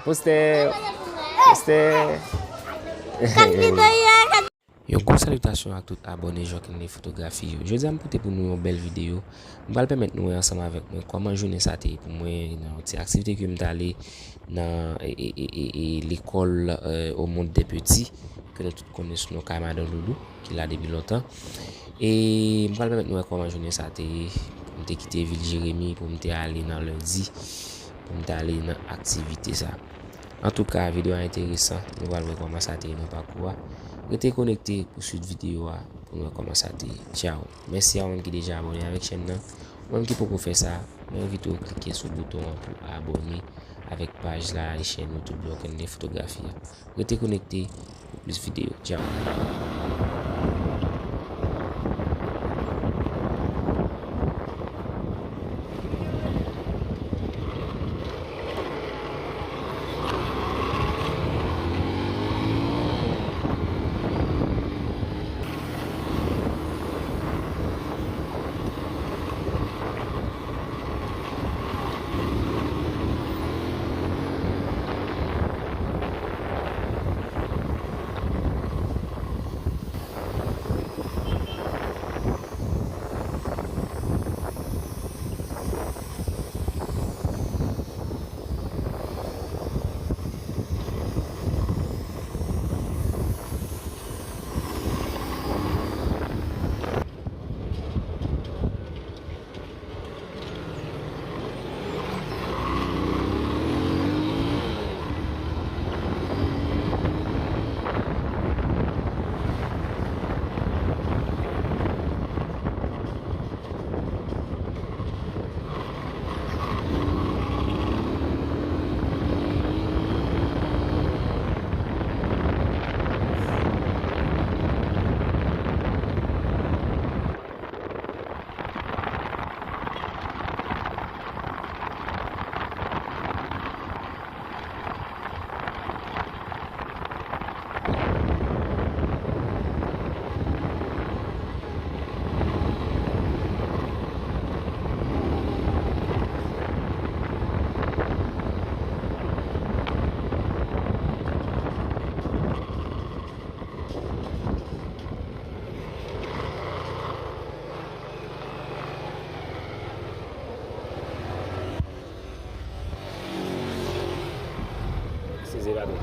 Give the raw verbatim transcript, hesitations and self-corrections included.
Postè. Postè. Yon gwo salitasyon ak tout abòne Jockenley Fotografi yo. Jodi a m pote pou nou yon bèl videyo. M pral pèmèt nou wè ansanm avèk mwen kòman jounen sa te ye pou mwen nan yon ti aktivite ke m t ale nan, e, e, e, e, e, lekòl, e, Au Monde des Petits, ke nou tout konnen sou non kay Madan Loulou, ki la depi lontan. E m pral pèmèt nou wè kòman jounen sa te ye. M te kite vil Jeremi pou m te ale nan lendi, pou m te ale nan aktivite sa. Antouka, videyo a enteresan. Nou pral wè kòman sa te ye nan pakou a. Rete konekte pou swit videyo a pou nou wè kòman sa te ye. Tchao. Mèsi a ou menm ki deja abòne avèk chèn nan. Ou menm ki poko fè sa, mwen envite w klike sou bouton an pou abòne avèk paj la e chèn YouTube Jockenley Fotografi a. Rete konekte pou plis videyo. Tchao. Eskize, patwon.